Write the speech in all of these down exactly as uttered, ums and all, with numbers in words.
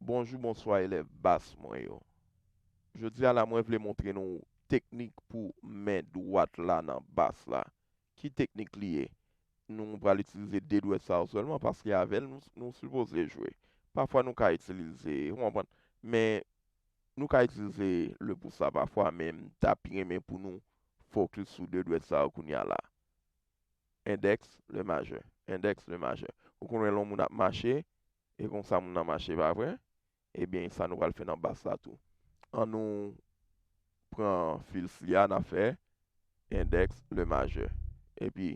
Bonjou, bonswa, elèv bas mwen yo. Jodi a la, mwen vle montre nou teknik pou men dwat la nan bas la. Ki teknik li ye? Nou pral itilize de dwèt sa yo sèlman, paske avè l nou, nou sipoze jwe. Pafwa nou ka itilize, ou konprann? Men nou ka itilize le pous la pafwa, men m ta pi renmen pou nou fokis sou de dwèt sa yo kounye a la. Endèks, le majè. Endèks, le majè. Ou konn wè lè yon moun ap mache, e konsa moun nan mache, pa vre? Ebyen, sa nou pral fè nan bas la tou. An nou pran fil si a, n a fè endèks, le majè. Epi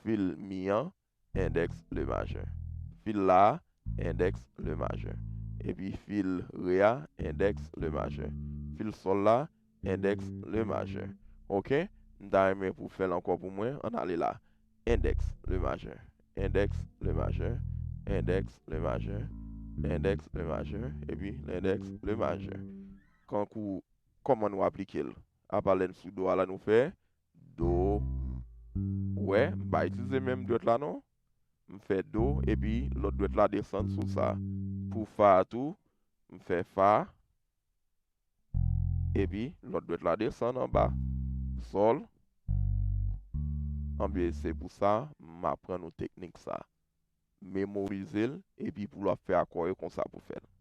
fil mi an, endèks, le majè. Fil la, endèks, le majè. Epi fil re a, endèks, le majè. Fil sòl la, endèks, le majè. Oke? M ta renmen pou fè l ankò pou mwen. Ann ale la. Endèks, le majè. Endèks, le majè. Endèks, le majè. Endèks, le majè. Epi lendèks, le majè. Kankou, kòman nou aplike l? Apa lè n sou do a la, nou fè do. Ou wè, m pa itilize menm dwèt la non. M fè do, epi lòt dwèt la desann sou sa. Pou fa a tou, m fè fa, epi lòt dwèt la desann anba. Sòl. Anben, se pou sa, m aprann nou teknik sa. Memorize l, epi pou lè w ap fè akò yo, konsa pou fè l.